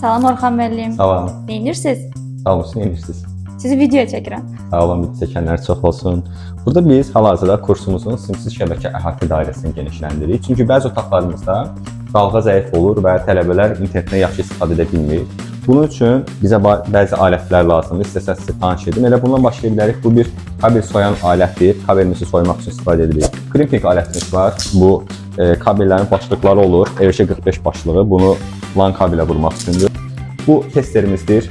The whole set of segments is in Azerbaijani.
Salam Orxan müəllim. Salam. Neynirsiz? Sağ olun, neyirsiniz? Sizi video çəkirəm. Sağ olun, video çəkənlər çox olsun. Burada biz hal-hazırda kursumuzun simsiz şəbəkə əhatə dairəsini genişləndiririk. Çünki bəzi otaqlarımızda dalğa zəif olur və tələbələr internetdən yaxşı istifadə edə bilmir. Bunun üçün bizə bəzi alətlər lazımdır. İstəsəz sizi tanış edim. Elə bundan başlaya bilərik. Bu bir kabel soyan alətdir. Kabelimizi soymaq üçün istifadə edirik. Crimping alətimiz var. Bu kabellərin başlıqları olur. RJ45 başlığı. Bunu LAN kabelə vurmaq üçündür. Bu testerimizdir.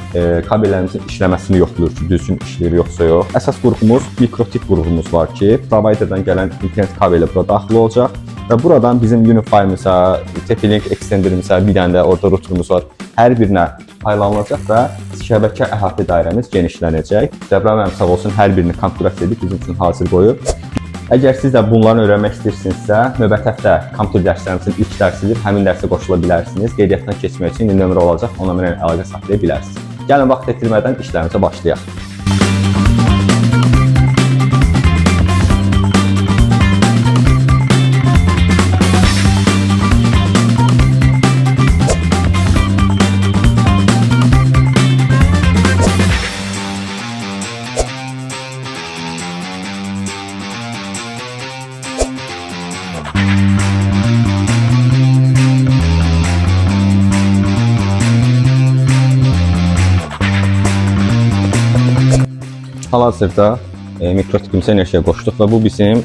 Kabellərimizin işləməsini yoxlayır ki, düzgün işləyir yoxsa yox. Əsas qurğumuz mikrotik qurğumuz var ki, providerdən gələn internet kabeli bura daxil olacaq və buradan bizim Unify-imizə, TP-Link extenderimizə, bir dənə də orada routerumuz var. Hər birinə paylanılacaq və şəbəkə əhatə dairəmiz genişlənəcək. Cəbrayıl müəllim sağ olsun, hər birini konfiqurasiya edib bizim üçün hazır qoyub. Əgər siz də bunları öyrənmək istəyirsinizsə, növbəti həftə kompüter dərslərimizin ilk dərsidir. Həmin dərsə qoşula bilərsiniz. Qeydiyyatdan keçmək üçün indi nömrə olacaq, o nömrə ilə əlaqə saxlaya bilərsiniz. Gəlin vaxt itirmədən işlərimizə başlayaq. Hal-hazırda mikrotikimizə enerjiyə qoşduq və bu bizim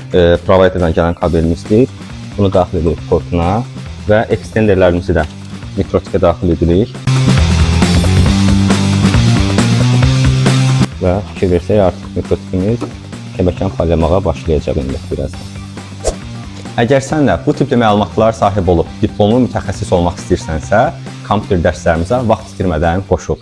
providerdən gələn kabelimizdir. Bunu daxil edirik portuna və ekstenderlərimizi də mikrotikə daxil edirik. Və fikir versək artıq mikrotikimiz şəbəkəni paylamağa başlayacaq indi birazdan. Əgər sən də bu tipli məlumatlara sahib olub diplomlu mütəxəssis olmaq istəyirsənsə, kompüter dərslərimizə vaxt itirmədən qoşul.